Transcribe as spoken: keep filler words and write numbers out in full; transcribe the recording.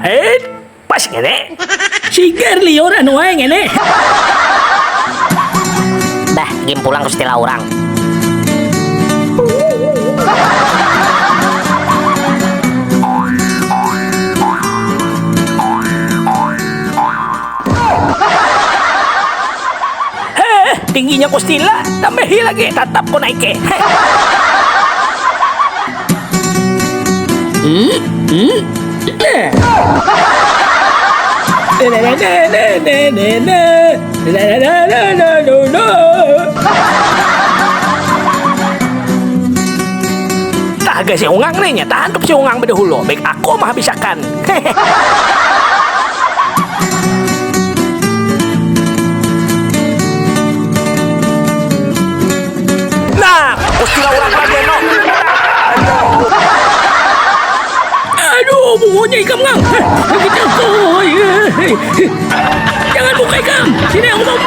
Eh, pas ngene. Sigar liur anu wae ngene. Dah, gim pulang Kustila urang. Heh, tingginya Kustila, tambahi lagi, tatap ku naike. Heh. Hmm, hmm. Tahaga si Ungang nih, nyata hantup si Ungang badahulu. Baik aku mah bisakan. Nah, Kustila urang lagi no. Aduh, bungunya ikam ngang. Heh, begitu. Oh, iya. Jangan buka ikam. Sini aku mau